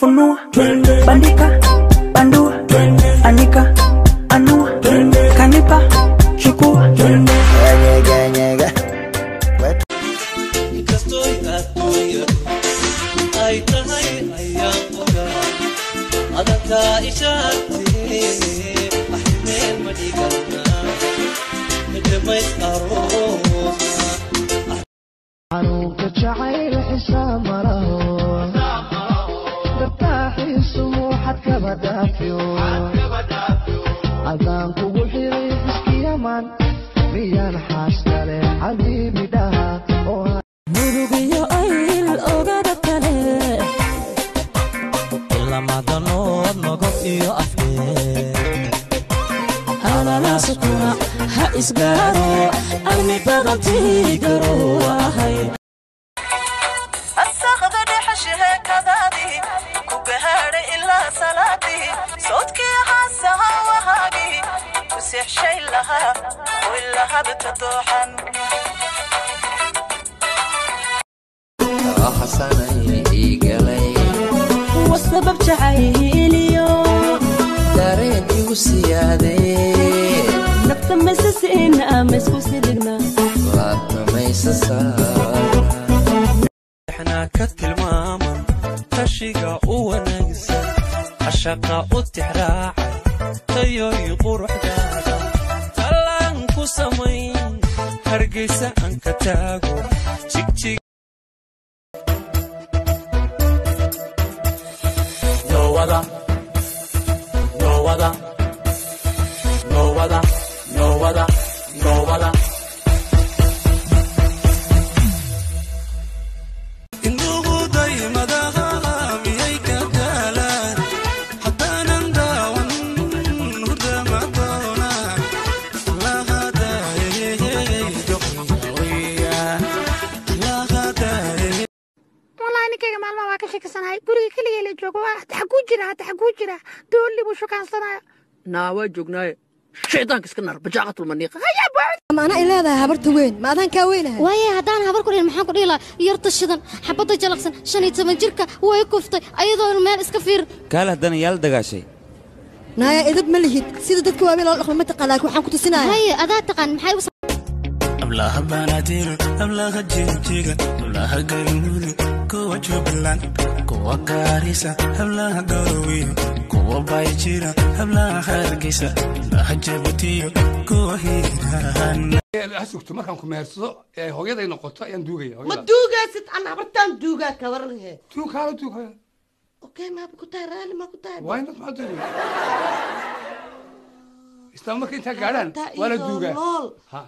Funua, bandika, bandua, anika, anua, kanipa, chukua. Nyege, nyege. Xanuunka jacayl xisaab ma laho, dartaaxiisu xad kaba dhaafiyo, adaan kugu xiray xiskiyaman miyaan xaas kale xabiibi dhaha oo Murugiyo ayl ogada kale ilamadanood nogob iyo afkee alalaaskuna ha isgaaro armi badantii garuu ahay. Asaqda dhexasheekadaadii ku gahaadhay ilaa salaadii sawdkii haasaha wahaagii ku seexshay lahaa wilahabta dooxan. Xasanay igalay Wasabab jacayliyo dareen igu siyaadee nafta masasiina ama isku sidigna laabtamaysa saara Xnaa ka tilmaaman tashiga u wanaagsan cashaqa u tixraacay tayoy quruxdaada tallaan ku samayn Hargeysa aan ka taago jigjig. Nowada, nowada, nowada, nowada, nowada. Miyay ka daalaan haddaanan daawan hurdama doonaan Wallaahi ninkayga maalmaha waa ka sheekasanahay, guriga keligay la joogo. Waa hata xaguu jira, hata xaguu jira, doolli buu shukaansanaya. Naa waa joognaaye, shaydaanka iska naar bajaaqatul maniiqa. Ma ana ay leedahay habarta weyn? Ma adaan kaa weynahay? Waaye haddaan habar ku dhihin, maxaan ku dhihi lahaa? Yarta shidan, xabadda jalaqsan, 15 jirka way kuftay ayadoon meel iska fiir. Kaal haddana yaal dagaashay. Naaya, idab ma lihid, sida dadka waaweyn loo dhaqmo ma taqaan, laakiin waxaan ku tusinaya. Haye, adaa taqaan maxay u Hablaha Banaadir, hablaha Jigjiga, hablaha Galmudug, kuwa Jubbaland, kuwa Gaarisa, hablaha Garowiyo, kuwa Bayjira, hablaha Hargeysa, hablaha Jabuutiyo, kuwa Hiiraan. Ha sugto markaan ku mehersado ee hooyaday noqoto ayaan duugaya. Ma duugaysid, an habartaan duugaa ka waran he. Duug, kaalo duug hooyada. Okay, maaba ku tahay raalli ma ku tahay? Why not? Maxaa duugay islaan marka intaa gaadhaan waa la duugaa. Nool. Ha.